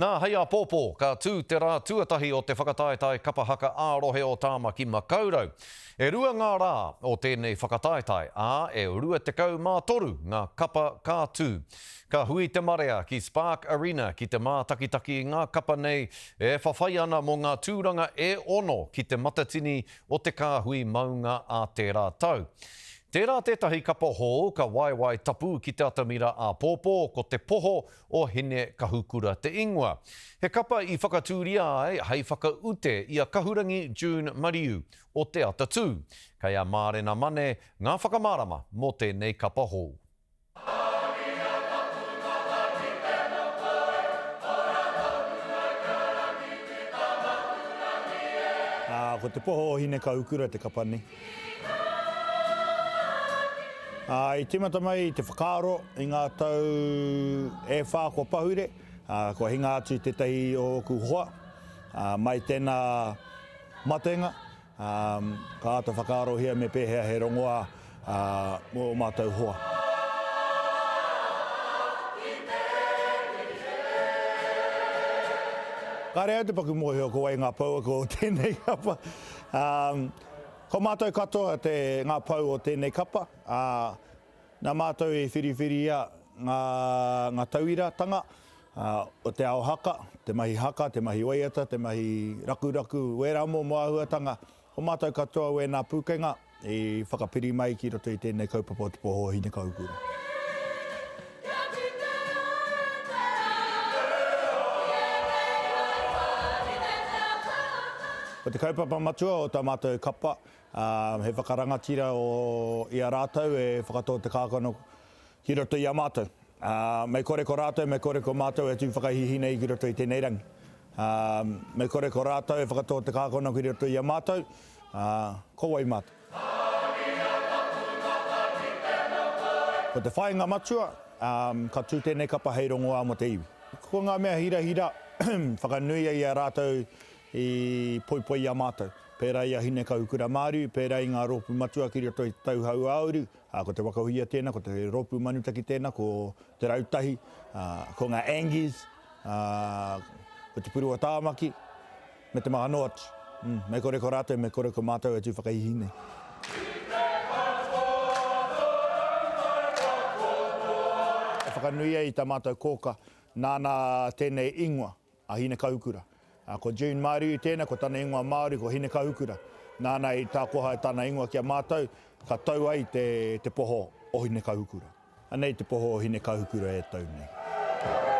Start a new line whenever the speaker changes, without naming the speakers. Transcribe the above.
Nā, hei āpōpō, ka tū te rā tuatahi o te whakataetae kapa haka ā-rohe o Tāmaki Makaurau. E rua ngā rā o tēnei whakataetae, ā, e 23 ngā kapa ka tū. Ka hui te marea ki Spark Arena ki te mātakitaki i ngā kapa nei e whawhai ana mō ngā tūranga e ono ki te matatini o te kāhui maunga ā tērā tau. Tērā tētahi kapa hou ka waewae tapu ki te atamira āpōpō, ko Te Poho o Hine Kahukura te ingoa. He kapa i whakatūria ai hei whakaute i a Kahurangi June Mariu o Te Atatū. Kei a Mārena Mane ngā whakamārama mō tēnei kapa hou.
Ko Te Poho o Hine Kahukura te kapa nei. Ā, i tīmata mai te whakaaro i ngā tau e whā kua pahure, ā, kua hinga atu tētahi o ōku hoa, ā, mai tēnā matenga, ā, ka āta whakaarohia me pēhea he rongoā, ā, mō ō mātou hoa. Kāre au te paku mōhio ko wai ngā pouako o tēnei kapa. Ā, Ko mātou katoa te, ngā pou o tēnei kapa, ā, nā mātou i whiriwhiria ngā, ngā tauiratanga, ā, o te ao haka, te mahi haka, te mahi waiata, te mahi rakuraku, wērā momo āhuatanga. Ko mātou katoa wēnā pūkenga i whakapiri mai ki roto i tēnei kaupapa o Te Poho o Hinekaukura. Ko te kaupapa matua o tā mātou kapa, he whakarangatira i a rātou e whakatō te kākano ki roto i a mātou. Mei kore ko rātou, mei kore ko mātou e tū whakahīhī nei ki roto i tēnei rangi. Mei kore ko rātou e whakatō te kākano ki roto i a mātou, ko wai mātou? Ko te whāinga matua, ka tū tēnei kapa hei rongoā mō te iwi. Ko ngā mea hirahira, whakanuia i a rātou i poipoi i a mātou, pērā i a Hinekahukura Māriu, pērā i ngā rōpū matua ki roto i Te Tau Hauāuru, ā, ko Te Waka Huia tēnā, ko Te Rōpū Manutaki tēnā, ko Te Rautahi, ā, ko ngā Angies, ā, ko Te Puru o Tāmaki, me te maha noa atu. Mm, me kore ko rātou, me kore ko mātou e tū whakahīhī nei. E whakanuia i tā mātou kōka, nāna tēnei ingoa, a Hinekahukura. Ko June Mariu tēnā, ko tana ingoa Māori ko Hinekahukura. Nāna i tākoha tana ingoa ki a mātou, ka tau ai te, te poho o Hinekahukura. Anei te poho o Hinekahukura e tau nei.